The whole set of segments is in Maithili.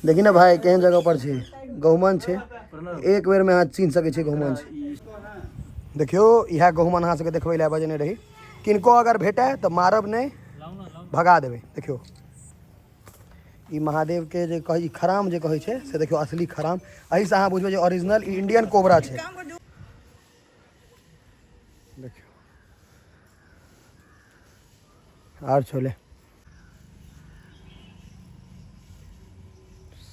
देखी ने भाई केहन जगह पर छै गहुमन छै। एक बेर में अहाँ चिन्ह सकै छियै गहुमन छै। देखियौ इएह गहुमन अहाँ सबके देखबै लए बजेने रही। किनको अगर भेटै तऽ मारब नहि, भगा देबै। देखियौ ई महादेव के जे कहै ई खराम जे कहै छै से देखियौ असली खराम। एहिसँ अहाँ बुझबै जे ओरिजिनल ई इंडियन कोबरा छै। देखियौ आर छोले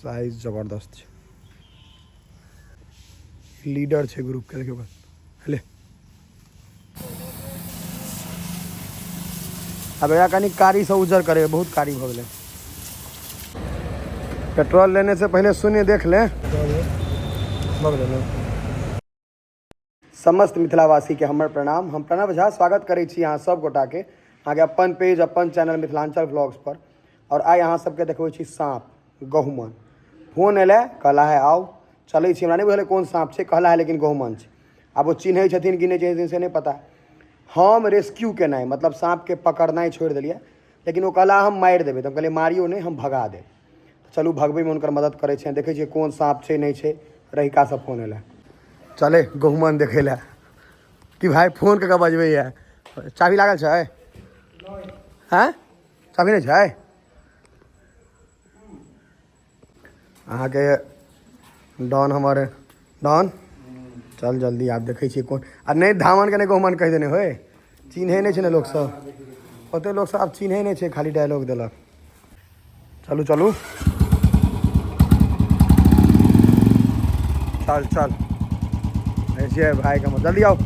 साइज जबरदस्त छै। लीडर छै ग्रुप के। देखियौ ले अब एकरा कनि कारी से उज्जर करे, बहुत कारी भऽ गेलै। पेट्रोल लेने से पहले शून्य देख ले। भऽ गेलै ने। समस्त मिथिलावासी के हमर प्रणाम। हम प्रणव झा स्वागत करै छी अहाँ सब गोटा के अहाँके अपन पेज अपन चैनल मिथिलांचल व्लॉग्स पर। और आइ अहाँ सबके देखबै छी साँप गहुमन। फोन एलै कहला है आउ चलै छी। हमरा नहि बुझल कोन साँप छै, कहला है लेकिन गहुमन छै। आब ओ चिन्है छथिन कि नहि चिन्है छथिन से नहि पता। हम रेस्क्यू केनाइ मतलब साँपके पकड़नाइ छोड़ि देलियै, लेकिन ओ कहला हम मारि देबै। तऽ हम कहलियै मारियौ नहि, हम भगा देब। चलू भगबैमे हुनकर मदद करै छियनि। देखै छियै कोन साँप छै नहि छै। रहिकासँ फोन एलै, चले गहुमन देखै लए। कि भाय फोन कऽ के बजबैए। चाभी लागल छै? हँ चाभी नहि छै अहाँके? डॉन हमर डॉन चल जल्दी। आब देखै छियै कोन आ नहि धामन के नहि गहुमन कहि देने होय। चिन्है नहि छै ने लोकसभ, ओते लोकसभ आब चिन्है नहि छै, खाली डायलॉग देलक। चलू चलू चल चल ऐसे भाई का जल्दी आओ।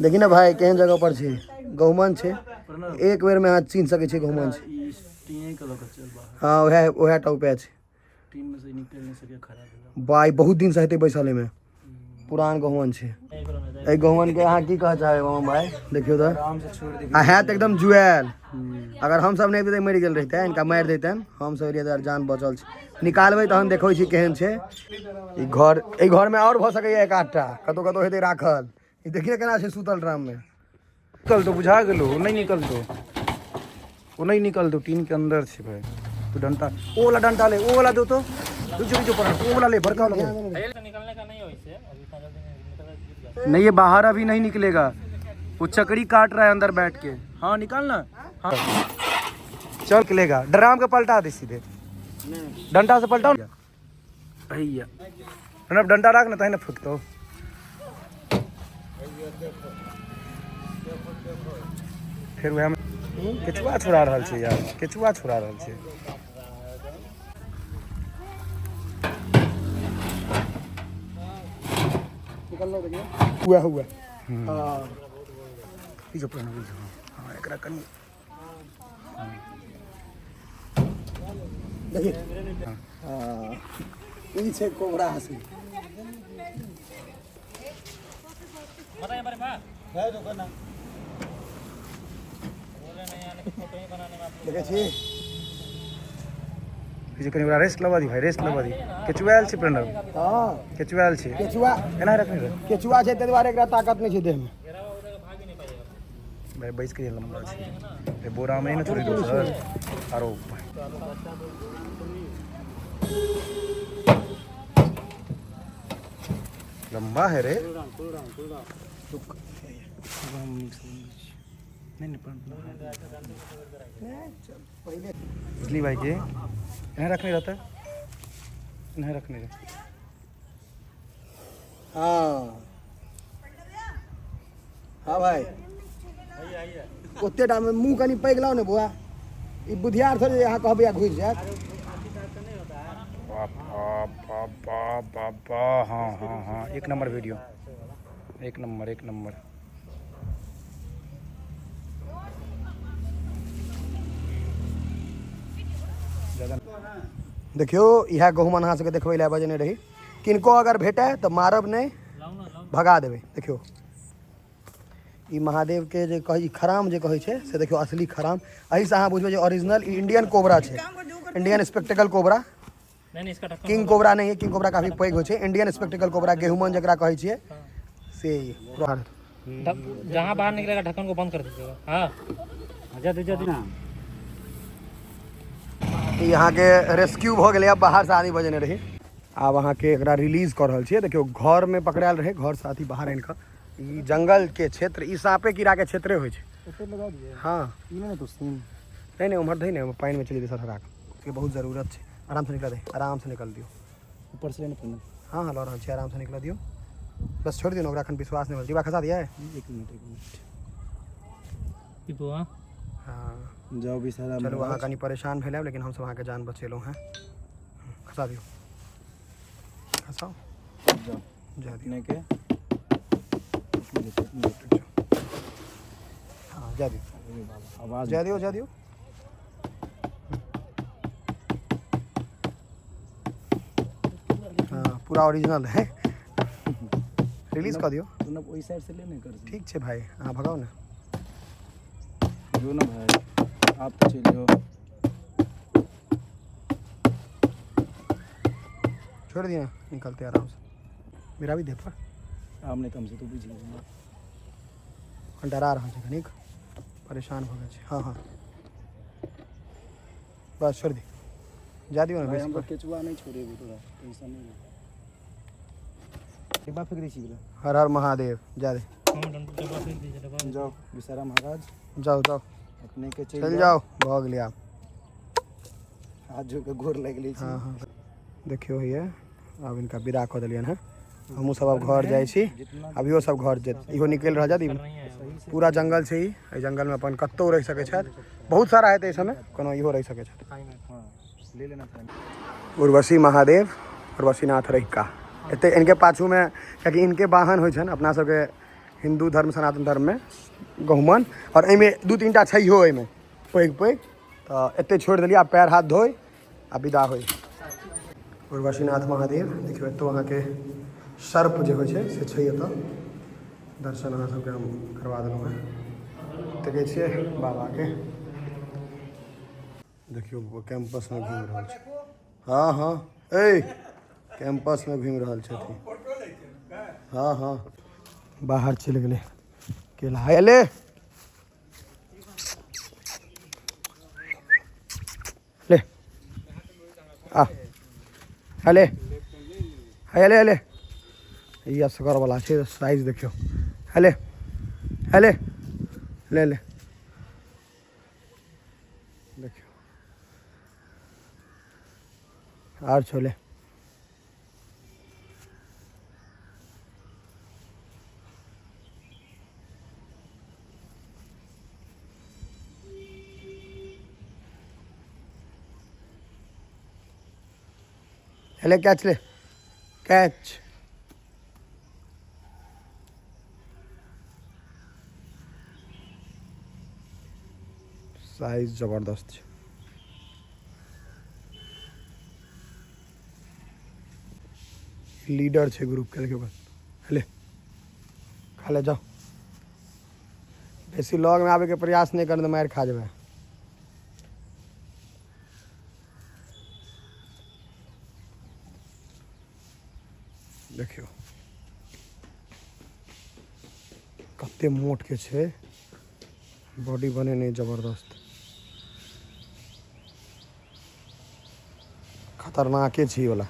देखी ने भाई केहन जगह पर छै गहुमन छै। एक बेर में अहाँ चिन्ह सकै छियै गहुमन छै। हाँ वएह वएह टा उपाय छै। भाई बहुत दिन से हेतै बैसल एहिमे। पुरान गहुमन छै। एहि गहुमन के अहाँ की कहऽ चाहबै मामा भाई? देखियौ तऽ आ हैत एकदम जुआयल। अगर हम सब नहि अबितै मरि गेल रहितै, इनका मारि दैतनि। हम सब एलियै तऽ जान बचल छै। निकालबै तहन देखबै छी केहन छै ई घर। एहि घर में आओर भऽ सकैया एक आधटा कतौ कतौ हेतै राखल। ई देखिए केना छै सुतल ड्राम में। निकल तो बुझा गेलो, नहीं निकल तो वो नहीं निकल तो टीन के अंदर छे भाई। तू डंडा ओ वाला डंडा ले, ओ वाला दो तो रुचो रुचो पर ओ वाला ले, बड़का वाला ले। निकलने का नहीं हो इसे अभी इतना जल्दी नहीं निकल। नहीं ये बाहर अभी नहीं निकलेगा, वो चकरी काट रहा है अंदर बैठ के। हाँ निकाल ना, हाँ चल निकलेगा। ड्राम के पलटा दे सीधे, डंडा से पलटाओ भैया। प्रणव डंडा राख ना तही ना फुकतो। फिर वह केचुआ छोड़ा रहल छै यार, केचुआ छोड़ा रहल छै। हुआ हुआ हाँ ई जो प्रणव ई जो हाँ एकरा कनी देखिए। हाँ ई छै कोबरा हंसी। देखै छी ई जे कनी ओकरा रेस्ट लेबऽ दी भाई, रेस्ट लेबऽ दी। केचुआ आयल छै प्रणव। हाँ केचुआ आयल छै। केचुआ एना रखने रह। केचुआ छै ताहि दुआरे एकरा ताकत नहि छै देहमे। भाई बैस के लंबा छै। ए बोरा में ने थोड़ी दोसर आरो लंबा है रे। नहीं नहीं बुझली भाई के यहाँ रखने रहता है, यहाँ रखने रह। हाँ हाँ भाई ओते टा में मुँह कनि पैघ लाउ ने बौआ। ई बुधियार थोड़े जे अहाँ कहबै आ घुसि जायत। बाप बाप बाप बाप बाप हाँ हाँ हाँ एक नंबर वीडियो, एक नंबर एक नंबर। देखियौ इएह गहुमन अहाँ सबके देखबै लए बजेने रही। किनको अगर भेटै तऽ मारब नहि, भगा देबै। देखियौ ई महादेव के जे कहै खराम जे कहै छै से देखियौ असली खराम। एहिसँ अहाँ बुझबै जे ओरिजिनल ई इंडियन कोबरा छै, इंडियन स्पेक्टिकल कोबरा। नहीं नहीं, इसका ढक्कन किंग कोबरा नहीं है, किंग कोबरा काफी पैघ होइ छै। इंडियन स्पेक्टिकल कोबरा गेहुमन जकरा कहै छियै से ई। जहाँ बाहर निकलेगा ढक्कन को बंद कर दीजिएगा। हाँ ई अहाँके रेस्क्यू भऽ गेलै। आब बाहरसँ आदमी बजेने रही। आब अहाँके एकरा रिलीज कऽ रहल छियै। देखियौ घरमे पकड़ायल रहै, घरसँ अथी बाहर आनि कऽ। ई जंगलके क्षेत्र, ई साँपे कीड़ाके क्षेत्रे होइ छै। हाँ नहीं नहीं, उम्हर दही ने पानिमे चलि जेतै सरसरा कऽ। बहुत जरूरत छै। आरामसँ निकल दे, आरामसँ निकल दियौ। ऊपर से लेने पड़ना। हाँ हाँ, लऽ रहल छी, आरामसँ निकल दियौ। बस छोड़ि दियौ ने ओकरा, एखन विश्वास नहि भेल। डिब्बा खसा दियै। एक मिनट, एक मिनट। दीपू हाँ। हाँ जाओ भी सारा। चलू, अहाँ कनि परेशान भेल आयब, लेकिन हमसब अहाँके जान बचेलहुँ हेँ। खसा दियौ, खसाउ। जाओ। जा दियौ। अपने के। हाँ, जा दियौ। अरे बाबा, आवाज। जा दियौ, जा दियौ। हाँ, पूरा ओरिजिनल है, रिलीज कऽ दियौ। तुम ओहि साइड से लेने कर। ठीक छै भाई, अहाँ भगाउ ने। जो ना भाई, आप तो चलियो। छोड़ दिया, निकलते आराम से। मेरा भी दे पर। आप नहीं तो हमसे तो बुझ गए। डरा रहल छै, कनिक परेशान भऽ गेल छै। हाँ हाँ, बस छोड़ दी, जा दियौ ने। भाई बेसी हम केचुआ नहीं छोड़ेगो, तोरा टेंशन नहीं ले। डिब्बा फेंक दै छी। हर हर महादेव, जा दे। हाँ, डब्बा फेंक दीजिए, डब्बा। जाओ विसारा महाराज। जाओ जाओ। अपने के चलि चलि जाओ, भऽ गेलै आब। हाथ जोड़ के गोर लागि लै छी। हाँ हाँ, देखियौ होइए, आब हिनका विदा कऽ देलियनि हेँ। हमहूँ सब आब घर जाइ छी। जितना अभियो सब घर जेत, इहो निकलि रहल छथि। नहीं है। पूरा जंगल छै ई। एहि जंगलमे अपन कतहु रहि सकै छथि। बहुत सारा हेतै एहि सबमे, कोनो इहो रहि सकै छथि। हाँ, ले लेना था। उर्वशी महादेव, उर्वशीनाथ रहिका एते इनके पाछूमे, कियाकि इनके वाहन होइ छनि अपना सबके हिन्दू धर्म सनातन धर्ममे गहुमन। आओर एहिमे दू तीन टा छैहो एहिमे पैघ पैघ, तऽ एते छोड़ि देलियै। आब पैर हाथ धोइ आ विदा होइ। उर्वशीनाथ महादेव, देखियौ एतौ अहाँके सर्प जे होइ छै से छै एतऽ। दर्शन अहाँ सबके हम करवा देलहुँ हेँ। देखै छियै बाबाके, देखियौ कैंपसमे घुमि रहल छै। हाँ हाँ, ए कैंपसमे घुमि रहल छथिन। हाँ हाँ, बाहर चलि गेलै। केला है, ले ले, आ हले हले हले। ई असगर वाला छै, साइज देखियौ। हले हले, ले ले। देखियौ आर छोले। ले कैच, ले कैच। साइज जबरदस्त छै। लीडर छै ग्रुप के। देखियौ, ले खा ले, जाओ। बेसी लग में आबे के प्रयास नहीं कर, मारि खा जेबै। देखियौ कते मोट के छै, बॉडी बनेने जबरदस्त, खतरनाके छै ई वाला।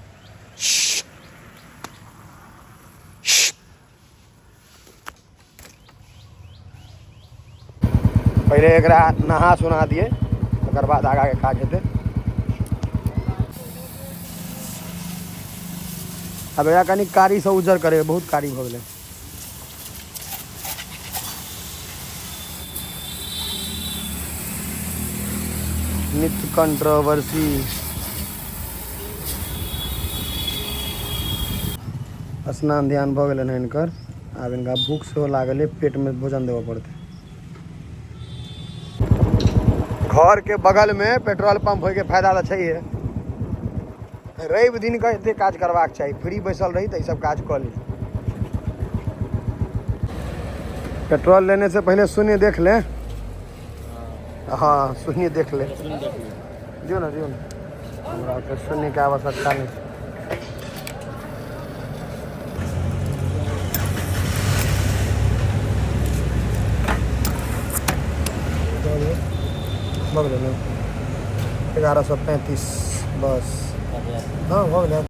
पहिले एकरा नहा सुना दिए, तकर बाद आगाके काज हेतै। आब एकरा कनि कारीसँ उज्जर करेबै, बहुत कारी भऽ गेलै। नित्य कंट्रोवर्सी। स्नान ध्यान भऽ गेलनि हिनकर। आब हिनका भूख सेहो लागल है, पेटमे भोजन देबऽ पड़तै। घर के बगल में पेट्रोल पंप होय के फायदा तऽ छैहे। रवि दिन के एते काज करबाक चाही। फ्री बैसल रही तऽ ई सब काज कऽ ली। पेट्रोल लेने से पहले शून्य देख ले। हाँ, शून्य देख ले। दियो ना, दियो ना, हमरा ओते शून्य के आवश्यकता नहीं छै। भऽ गेलै ने? 1135 बस। हाँ, भऽ गेलै।